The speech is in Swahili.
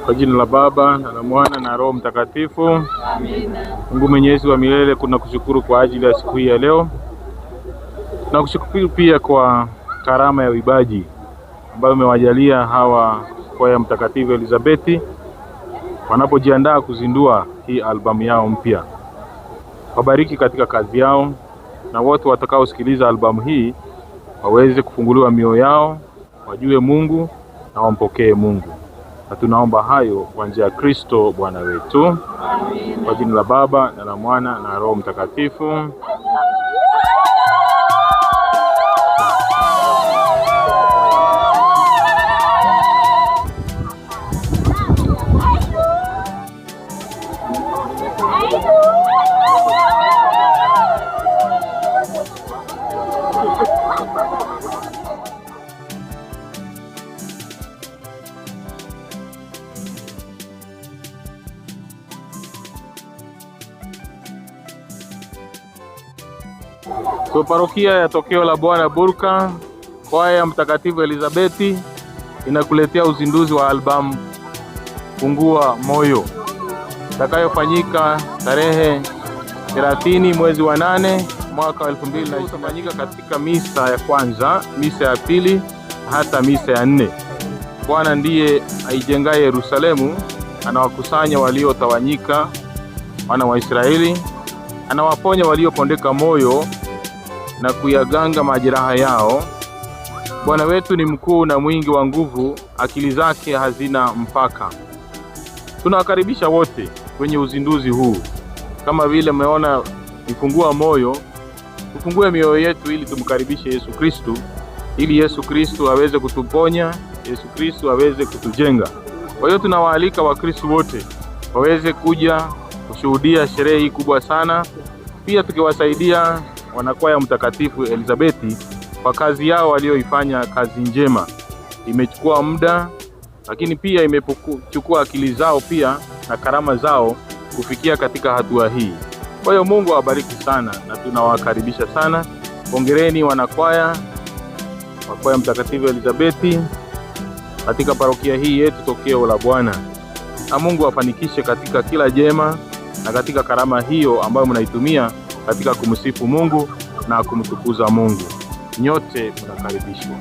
Kwa jina la Baba na la Mwana na Roho Mtakatifu. Amina. Mungu Mwenyezi wa milele, tunakushukuru kwa ajili ya siku hii ya leo. Tunakushukuru pia kwa karama ya uibaji ambayo umewajalia hawa kwaya Mtakatifu Elizabeti wanapojiandaa kuzindua hii albamu yao mpya. Wabariki katika kazi yao na wote watakaosikiliza albamu hii waweze kufunguliwa mioyo yao, wajue Mungu na wampokee Mungu. Na tunaomba hayo kwa njia ya Kristo Bwana wetu. Kwa jina la Baba na la Mwana na Roho Mtakatifu. So parokia ya Tokeo la Bwana Burka, kwaya ya Mtakatifu Elizabeti inakuletea uzinduzi wa albamu Fungua Moyo itakayofanyika tarehe 30 mwezi wa 8 mwaka wa 2020. Utafanyika katika misa ya kwanza, misa ya pili hata misa ya nne. Bwana ndiye aijengaye Yerusalemu, anawakusanya waliotawanyika wana wa Israeli, anawaponya waliopondeka moyo na kuyaganga majeraha yao. Bwana wetu ni mkuu na mwingi wa nguvu, akili zake hazina mpaka. Tunawakaribisha wote kwenye uzinduzi huu. Kama vile mmeona nifungua moyo, tufungue mioyo yetu ili tumkaribishe Yesu Kristu, ili Yesu Kristu aweze kutuponya, Yesu Kristu aweze kutujenga. Kwa hiyo tunawaalika Wakristu wote waweze kuja kushuhudia sherehe hii kubwa sana, pia tukiwasaidia wanakwaya Mtakatifu Elizabeti kwa kazi yao walioifanya, kazi njema. Imechukua muda, lakini pia imechukua akili zao pia na karama zao kufikia katika hatua hii. Kwa hiyo Mungu awabariki sana na tunawakaribisha sana. Hongereni wanakwaya wa kwaya Mtakatifu Elizabeti katika parokia hii yetu Tokeo la Bwana, na Mungu awafanikishe katika kila jema na katika karama hiyo ambayo mnaitumia katika kumsifu Mungu na kumtukuza Mungu. Nyote mnakaribishwa.